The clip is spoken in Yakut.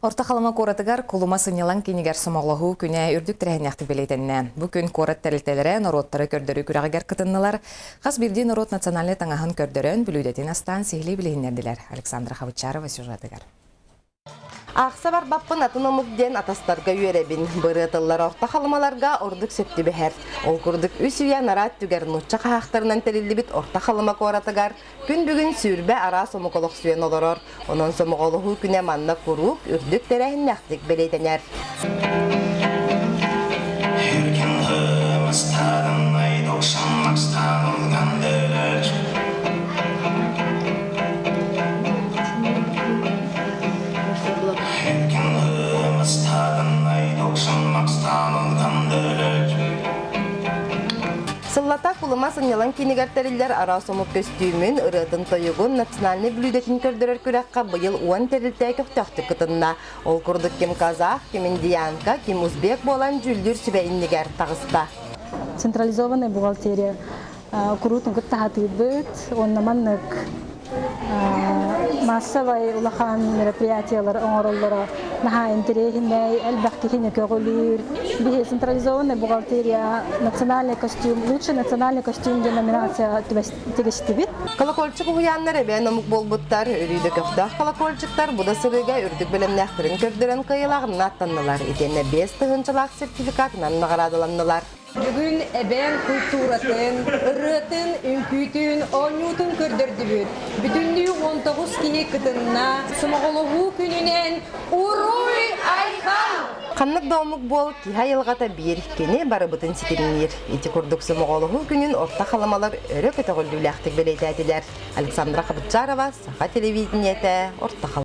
Орто Халыма куоратыгар Кулума сынньалаҥ киинигэр сомоҕолоһуу күнэ үрдүк тэрээһиннээхтик бэлиэтэннэ. Бу күн куорат тэрилтэлэрэ норуоттары көрдөрүү күрэҕигэр кытыннылар. Хас биирдии норуот национальнай таҥаһын көрдөрөн, бүлүүдэтин астаан сиһилии билиһиннэрдилэр. Александра Хабычарова сюжетыгар. Аахса барбаппын атын омук диэн атастарга үөрэбин. Бырыатыллар орто халымаларга ордук сөп түбэһэр. Ол курдук үс үйэ анараа өттүгэр нуучча хаһаахтарынан тэриллибит Орто Халыма куоратыгар Күн бүгүн 20 араас омук олохсуйан олорор. Онон сомоҕолоһуу күнэ манна куруук үрдүк тэрээһиннээхтик бэлиэтэнэр. Сыллата Кулума сынньалаҥ киинигэр тэриллэр араас омук көстүүмүн, ырыатын-тойугун, национальнай бүлүүдэтин көрдөрөр күрэххэ быйыл 10 тэрилтэ көхтөөхтүк кытынна. Ол курдук ким казах, ким индиянка, ким узбек буолан дьүүллүүр сүбэ иннигэр таҕыста. Централизованная бухгалтерия куруутун кытта сатыырбыт уонна маннык массовай улахан мероприятиялар оҥороллоро наһаа интэриэһинэй, элбэх киһини көҕүлүүр. Биһи централизованная бухгалтерия национальный костюм, лучший национальный костюм диэн номинация тигистибит. Колокольчик уһуйааннар эбээн омук буолбуттар, өрүү да көхтөөх колокольчиктар бу да сырыыга үрдүк бэлэмнээхтэрин көрдөрөн кыайыылааҕынан ааттаннылар. Итиэннэ 5 тыһыынчалаах сертификатынан наҕараадаланнылар. Бүгүн эбээн культуратын, ырыатын, үҥкүүтүн, оонньуутун көрдөрдүбүт. Бүтүннүү 19 киһи кытынна. Сомоҕолоһуу күнүнэн Уруй Айхал! Ханнык да омук буол, киһи айылҕата биир, кини барыбытын ситимниир. Ити курдук сомоҕолоһуу күнүн орто халымалар өрө көтөҕүллүүлээхтик бэлиэтээтилэр. Александра Хабытчарова, Саха телевидениетэ, Орто Халыма.